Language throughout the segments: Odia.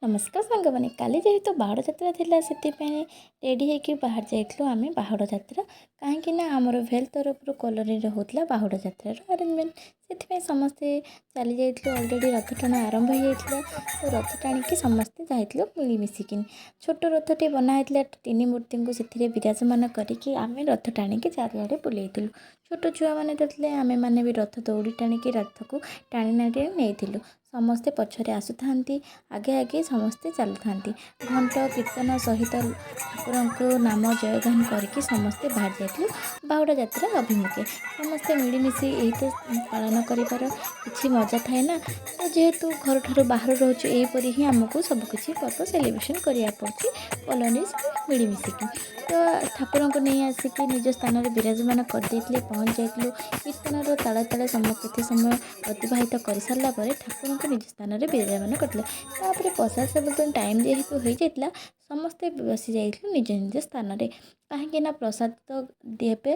ନମସ୍କାର ସାଙ୍ଗମାନେ, କାଲି ଯେହେତୁ ବାହୁଡ଼ା ଯାତ୍ରା ଥିଲା, ସେଥିପାଇଁ ରେଡ଼ି ହେଇକି ବାହାରି ଯାଇଥିଲୁ ଆମେ ବାହୁଡ଼ା ଯାତ୍ରା। କାହିଁକି ନା ଆମର ଭେଲ୍ ତରଫରୁ କଲୋନୀରେ ହେଉଥିଲା ବାହୁଡ଼ା ଯାତ୍ରାର ଆରେଞ୍ଜମେଣ୍ଟ, ସେଥିପାଇଁ ସମସ୍ତେ ଚାଲି ଯାଇଥିଲୁ। ଅଲରେଡ଼ି ରଥ ଟଣା ଆରମ୍ଭ ହେଇଯାଇଥିଲା, ତ ରଥ ଟାଣିକି ସମସ୍ତେ ଯାଇଥିଲୁ ମିଳିମିଶିକି। ଛୋଟ ରଥଟି ବନା ହେଇଥିଲା, ତିନି ମୂର୍ତ୍ତିଙ୍କୁ ସେଥିରେ ବିରାଜମାନ କରିକି ଆମେ ରଥ ଟାଣିକି ଚାରିଆଡ଼େ ବୁଲେଇଥିଲୁ। ଛୋଟ ଛୁଆମାନେ ତ ଥିଲେ, ଆମେମାନେ ବି ରଥ ଦଉଡ଼ି ଟାଣିକି ରଥକୁ ଟାଣି ଟାଣି ନେଇଥିଲୁ। ସମସ୍ତେ ପଛରେ ଆସୁଥାନ୍ତି, ଆଗେ ଆଗେ ସମସ୍ତେ ଚାଲୁଥାନ୍ତି। ଘଣ୍ଟ କୀର୍ତ୍ତନ ସହିତ ଠାକୁରଙ୍କୁ ନାମ ଜୟଗାନ କରିକି ସମସ୍ତେ ବାହାରି ଯାଇଥିଲୁ ବାହୁଡ଼ା ଯାତ୍ରା ଅଭିମୁଖେ। ସମସ୍ତେ ମିଳିମିଶି ଏହି ତ ପାଳନ କରିବାର କିଛି ମଜା ଥାଏ ନା। ତ ଯେହେତୁ ଘରଠାରୁ ବାହାରୁ ରହୁଛୁ, ଏହିପରି ହିଁ ଆମକୁ ସବୁକିଛି ପର୍ବ ସେଲିବ୍ରେସନ୍ କରିବାକୁ ପଡ଼ୁଛି କଲୋନୀ ମିଳିମିଶିକି। ତ ଠାକୁରଙ୍କୁ ନେଇ ଆସିକି ନିଜ ସ୍ଥାନରେ ବିରାଜମାନ କରିଦେଇଥିଲେ, ପହଞ୍ଚି ଯାଇଥିଲୁ। କୀର୍ତ୍ତନର ତାଳେ ତାଳେ କେତେ ସମୟ ଅତିବାହିତ କରିସାରିଲା ପରେ ଠାକୁରଙ୍କୁ ନିଜ ସ୍ଥାନରେ ବିରାଜମାନ କରିଥିଲେ। ତାପରେ ପ୍ରସାଦ ସେବନ ଟାଇମ୍ ଯେହେତୁ ହୋଇଯାଇଥିଲା, ସମସ୍ତେ ବସି ଯାଇଥିଲୁ ନିଜ ନିଜ ସ୍ଥାନରେ। କାହିଁକି ନା ପ୍ରସାଦ ତ ଦେବେ,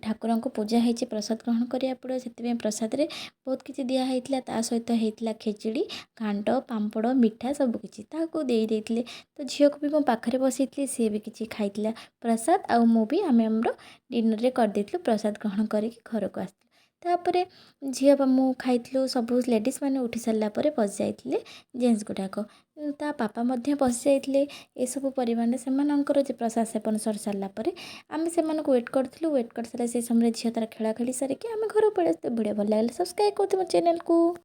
ଠାକୁରଙ୍କୁ ପୂଜା ହେଇଛି, ପ୍ରସାଦ ଗ୍ରହଣ କରିବାକୁ ପଡ଼ିବ। ସେଥିପାଇଁ ପ୍ରସାଦରେ ବହୁତ କିଛି ଦିଆହେଇଥିଲା। ତା ସହିତ ହେଇଥିଲା ଖେଚୁଡ଼ି, ଘାଣ୍ଟ, ପାମ୍ପଡ଼, ମିଠା ସବୁକିଛି ତାହାକୁ ଦେଇ ଦେଇଥିଲେ। ତ ଝିଅକୁ ବି ମୋ ପାଖରେ ବସେଇଥିଲି, ସିଏ ବି କିଛି ଖାଇଥିଲା ପ୍ରସାଦ। ଆଉ ମୁଁ ବି, ଆମେ ଆମର ଡିନର୍ରେ କରିଦେଇଥିଲୁ, ପ୍ରସାଦ ଗ୍ରହଣ କରିକି ଘରକୁ ଆସିଥିଲୁ। ତାପରେ ଝିଅ ବା ମୁଁ ଖାଇଥିଲୁ। ସବୁ ଲେଡ଼ିଜ୍ ମାନେ ଉଠି ସାରିଲା ପରେ ବସିଯାଇଥିଲେ ଜେଣ୍ଟସ୍ ଗୁଡ଼ାକ, ତା ପାପା ମଧ୍ୟ ବସିଯାଇଥିଲେ। ଏସବୁ ପରିମାଣରେ ସେମାନଙ୍କର ଯେ ପ୍ରସାଦ ସେବନ ସରି ସାରିଲା ପରେ ଆମେ ସେମାନଙ୍କୁ ୱେଟ୍ କରିଥିଲୁ। ୱେଟ୍ କରିସାରିଲା ସେ ସମୟରେ ଝିଅ ତା'ର ଖେଳା ଖେଳି ସାରିକି ଆମେ ଘରକୁ ପଳେଇ ଆସିଥିଲୁ। ଭିଡ଼ିଓ ଭଲ ଲାଗିଲେ ସବସ୍କ୍ରାଇବ୍ କରୁଥିବ ଚ୍ୟାନେଲ୍କୁ।